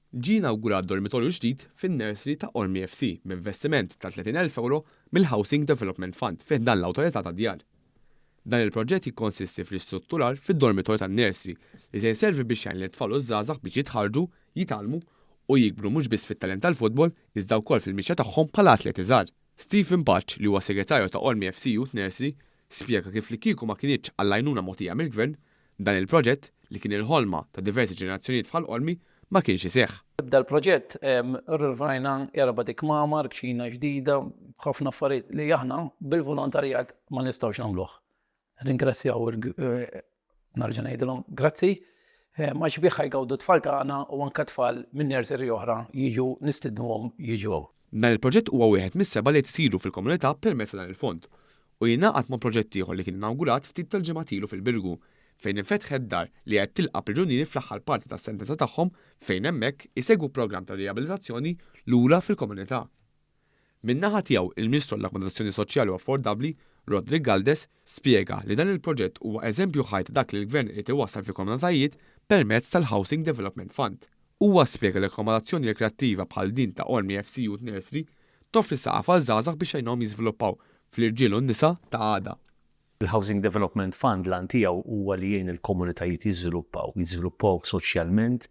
Ġie inawgurat dormitorju ġdid fin-nursery ta' Qormi FC b'investiment ta' 30,000 ewro mill-Housing Development Fund fi ħdan l-Awtorità tad-Djar. Dan il-proġett jikkonsisti f'ristrutturar fid-dormitorju tan-nursery li se jservi biex jgħin lit-tfal u ż-żgħażagħ biex jitħarrġu, jitgħallmu u jikbru mhux biss fit-talent tal-futbol iżda wkoll fil-mixja tagħhom bħala atleti żgħar. Stephen Pace li huwa segretarju ta' Qormi FC Youth Nursery spjega kif li kieku ma kinitx għall-għajnuna mogħtija mill-Gvern, dan il-proġett, li kien il-ħolma ta' diversi ġenerazzjonijiet f'Ħal Qormi, ma kienx iseħħ. Bda l-proġett rrivajna erba' kmamar, kċina ġdida, ħafna affarijiet li aħna bil-volontarjat ma nistgħux nagħmluh. Ringrazzjaw narġa' ngħidilhom grazzi għax bih jgawdu tfal tagħna u anke tfal minn nursery oħra jiġu nistidnuhom jiġu hawn. Dan il-proġett huwa wieħed mis-seba' li qed isiru fil-komunità permezz ta' dan il-fond u jingħaqad ma' proġett ieħor li kien inawgurat ftit tal-ġimgħat ilu fil-Birgu fejn infetħet dar li qed tilqa' priġunieri fl-aħħar parti tas-sentenza tagħhom fejn hemmhekk isegwu programm ta' riabilitazzjoni lura fil-komunità. Min-naħa tiegħu, il-Ministru għall-Akkomodazzjoni Soċjali u Affordabbli, Roderick Galdes, spjega li dan il-proġett huwa eżempju ħaj ta' dak li l-Gvern irid iwassal fil-komunitajiet permezz tal-Housing Development Fund. Huwa spjega li akkomodazzjoni rikreattiva bħal din ta' Qormi FC Youth Nursery toffri saqaf għaż-żgħażagħ biex jgħinhom jiżviluppaw fl-irġiel u n-nisa ta' għada. Il-Housing Development Fund l-għan tiegħu huwa li jgħin il-komunitajiet jiżviluppaw, jiżviluppaw soċjalment,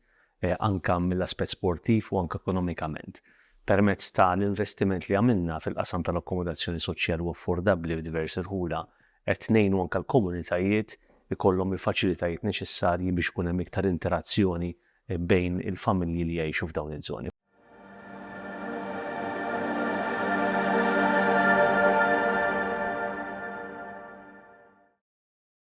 anka mill-aspett sportiv u anka ekonomikament. Permezz ta' l-investiment li għamilna fil-qasam tal-akkomodazzjoni soċjali u affordabbli f'diversi rħula, qed ngħinu anka l-komunitajiet ikollhom il-faċilitajiet neċessarji biex ikun hemm iktar interazzjoni bejn il-familji li jgħixu f'dawn iż-żoni.